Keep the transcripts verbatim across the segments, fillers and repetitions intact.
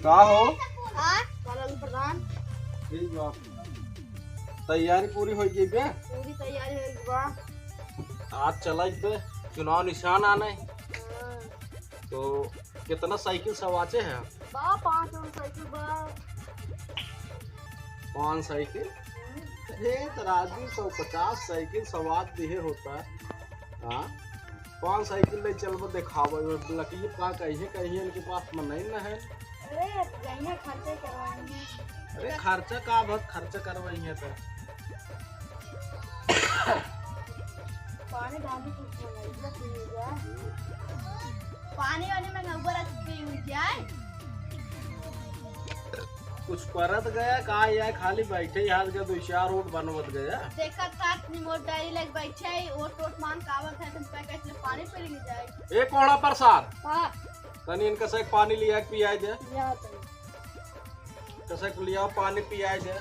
का हो? आ? लालू प्रधान। ठीक बा। तैयारी पूरी होइ गई बे? पूरी तैयारी होइ गई बा। आज चला बे, चुनाव निशान आने। हाँ। तो कितना साइकिल सवाचे है? बा, पाँच ठो साइकिल बा। पाँच साइकिल? हम्म। अरे, तो राजू सौ पचास साइकिल सवाद दिहे होता। हाँ? पाँच साइकिल ले चलबो देखावे, वो लकिए पा कहिए, कहिए इनके पास मनई न है। अरे, जइहे खर्चे करवाएंगे। अरे, खर्चा का बहुत खर्चा करवाइए तो। पानी डाल दे, कुछ मंगाइए, पी जाए। पानी वानी मंगाऊंगा, रख के पी जाए। कुछ परत गया का यार, खाली बैठे ही हाथ के दो चार वोट बनवत गया। देखा था, अपनी मोट डायरी लग बैठे ही, वोट वोट मांग कावत है, तुम पे कैसे पानी पी ले जाए। ए कोड़ा प्रसाद, हाँ। तनी इनका से एक पानी लिया के पियाई दे। लिया तो। इनका से एक लिया पानी पियाई दे।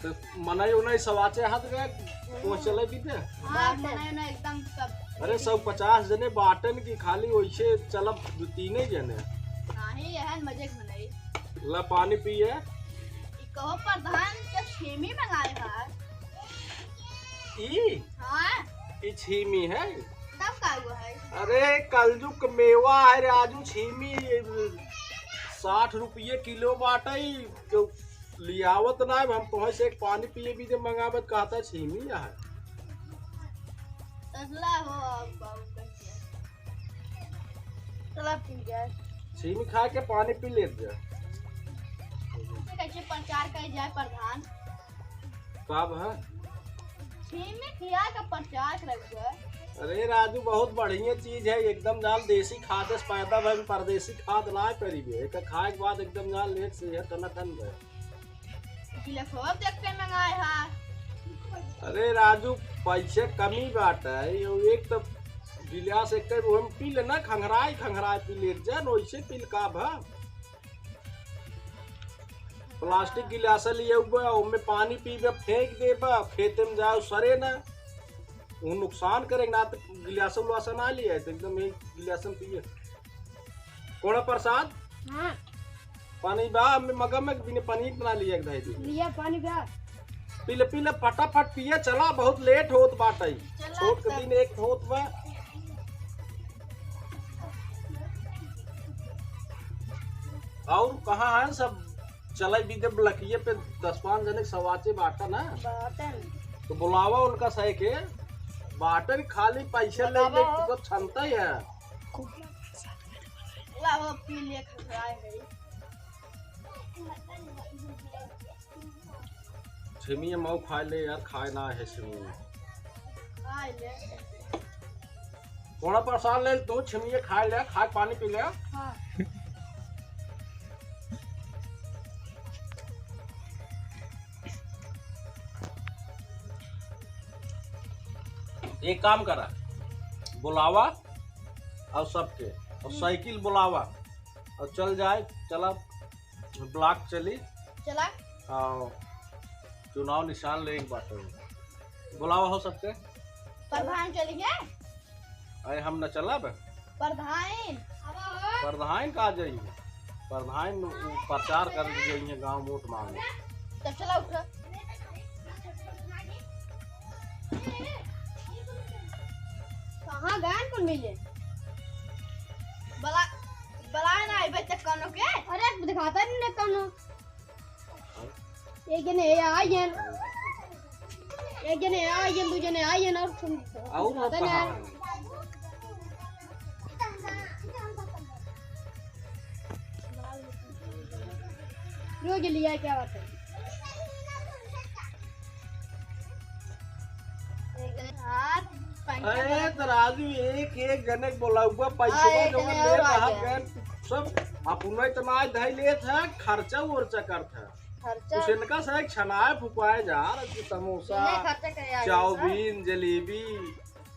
तो मनई उनई सवाचे हाथ गए, पहुँचले भी दे। हाँ, बाटन। मनई उनई एकदम सब। अरे, सौ पचास जने बाटन की खाली वैसे चलब दो तीने जने। नहीं, यह मजे के मनई। ला पानी पिए। ई कहो प्रधान के छीमी मंगाए है। ई? हाँ। ई छीमी है? तब का हुआ है? अरे, कलजुग के मेवा है राजू, छीमी। साठ रुपये किलो बाटई, तो लियावत ना है, हम तोहे से एक पानी पिए भी दे मंगावत, कहता छीमी है। तसला हो, अब बाबू कह दिया। चला पी जाए। छीमी खा के पानी पी लेत जा। कैसे प्रचार कर जाए प्रधान? का भा? छीमी खिया के प्रचार कर जाए। अरे राजू, बहुत बढ़िया चीज है, एकदम जान देसी खाद से पैदा भइल, परदेसी खाद ना करीबे। एकर खाए के बाद एकदम जान लेट से है टनाटन भइल। गिलासवा देख के मंगाए हा। अरे राजू, पैसे कमी बात है, यो एक तो गिलास एक टाइम हम पी लेना, खंघराई खंघराई पी लेत जा, वैसे पी ले का भा? प्लास्टिक गिलास लिए हुआ, ओमे पानी पीबे, फेंक देबा, खेते में जाओ, सरे ना, वो नुकसान करे ना, तो गिलास उलास ना लिया, तो एकदम एक गिलास में पिए। कोड़ा प्रसाद? हाँ। पानी बा, हमें मगा में बिना पानी बना लिया एक धाई दी। लिया पानी बा। पी ले, पी ले, फटाफट पिए, चला, बहुत लेट होत बाटई। चला, छोट के चल। दिन एक होत बा। और कहाँ है सब? चले भी दे ब्लकिए पे दस पाँच जने के सवाचे बाटा ना। बाटन। तो बुलावा उनका सहे के। बाटन खाली पैसे ले ले, बतावा। तू तो छनता ही है। लाओ, पी लिए, खखराए है। छिमिया मऊ खाए ले यार, खाए ना है छिमिया। खाए ले। थोड़ा प्रसाद ले तू, छिमिया खाए ले, खा के पानी पी ले। हाँ। एक काम करा, बुलावा और सबके, और हम्म। साइकिल बुलावा और चल जाए, चला ब्लॉक चली। चला। हाँ, चुनाव निशान ले एक बात है। बुलावा हो सबके। प्रधान चली गए? अरे हम न चलब। प्रधान। प्रधान का जाइए? प्रधान उ प्रचार कर जाइए गांव वोट मांगे। तो चला उठ। कहाँ गए कुल मिले? बला, बला ना आइबे तक कौनो के? अरे दिखाता नहीं ना कौनो। एक जने आइए, एक जने आइए, दो जने आइए और तुम और पता नहीं। कहाँ? रोज लिया क्या बात है? एक जने हाथ, पंखा अरे लगा। तो राजू एक एक जने के बोलाऊबा, पैसा हाँ, एक जने और आ गए। सब अपना इतना धई लेत है, खर्चा उर्चा करत है। खर्चा। कुछ इनका से एक छनाए फुकाए जा, समोसा, इन्हें खर्चा करे आ गए, चाउमीन, जलेबी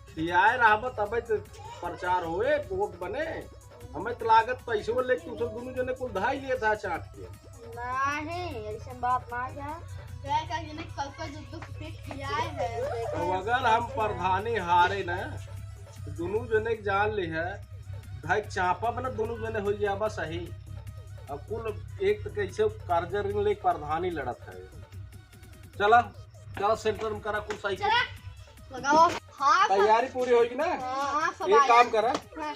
खियाए रहबा, तबे तो प्रचार होए, वोट बने। हमें तो लागत पैसो लेके तू सब दुनू जने कुल धाई लेत है चाट के। नहीं, ऐसे बात ना जा। गए का जने कल का जो दुख पे खियाए है, देखो। तो अगर हम प्रधानी हारे ना, तो दुनू जने के जान ले है, भाई चापा बना, दोनों जने हो जाबा सही। अब कुल एक तो कैसे कर्जा ऋण ले प्रधानी लड़त है। चला, चला सेंटर में करा कुल साइकिल। चला, लगाओ। हाँ, सब तैयारी पूरी होगी ना? हाँ, हाँ, सब एक आया। काम करा। हाँ।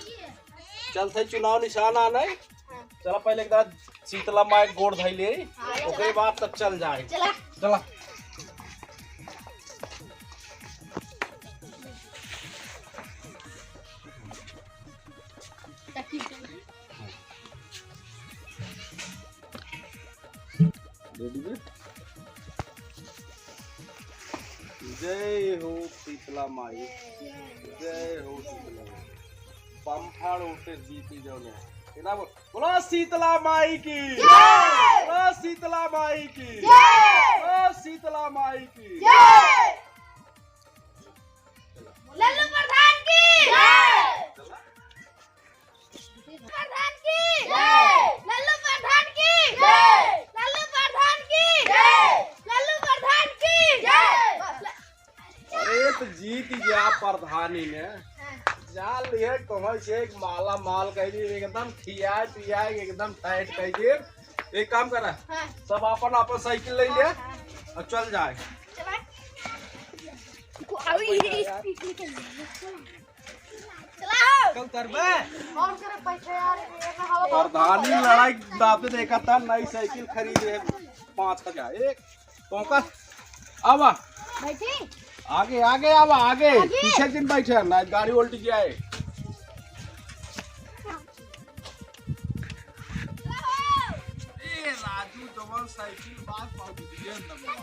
चल थे चुनाव निशान आना है। हाँ। चला पहले एक दाद शीतला माई गोड़ धई ले, हाँ, ओकरे चला। बाद तब चल जाए। चला। चला। दे दीजिए। जय हो शीतला माई, जय हो शीतला माई। बम्फाड़ उठे जीती जौने। इतना बोल, बोलो शीतला माई की। जय। बोलो शीतला माई की। जय। बोलो शीतला माई की। जय। लल्लू प्रधान की। जय। प्रधान की जय। लल्लू प्रधान की जय। लल्लू प्रधान की जय। लल्लू प्रधान की जय। अरे तो जीत गया प्रधानी में। हाँ। जान लिए कहाँ से एक माला माल कह दी, एकदम खिया पिया एकदम टाइट कह दी। एक काम करा, हाँ। सब अपन अपन साइकिल ले ले हाँ, हाँ। और चल जाए। चला। को-, अभी ये स्पीड निकल गई। चला। कल करबे? और करे पैसे यार, ये ना हवा प्रधानी लड़ाई दाबे देखा था, नई साइकिल खरीदे है पाँच हजार। एक, तोका, आवा। बैठी? आगे, आगे आवा, आगे। आगे? पीछे दिन बैठे हैं, ना गाड़ी उल्टी जाए। ए राजू, जवन साइकिल बात पाउंडिया न बा।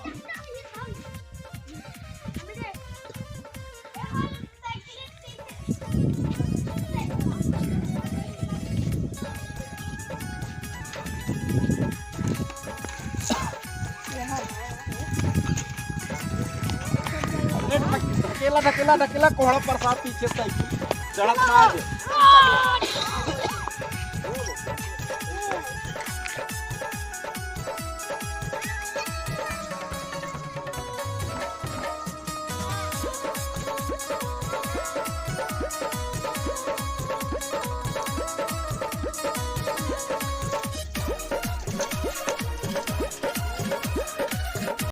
अरे ढक-, ढकेला, ढकेला, ढकेला, कोहड़ा प्रसाद पीछे साइकिल चढ़त ना आ जाए।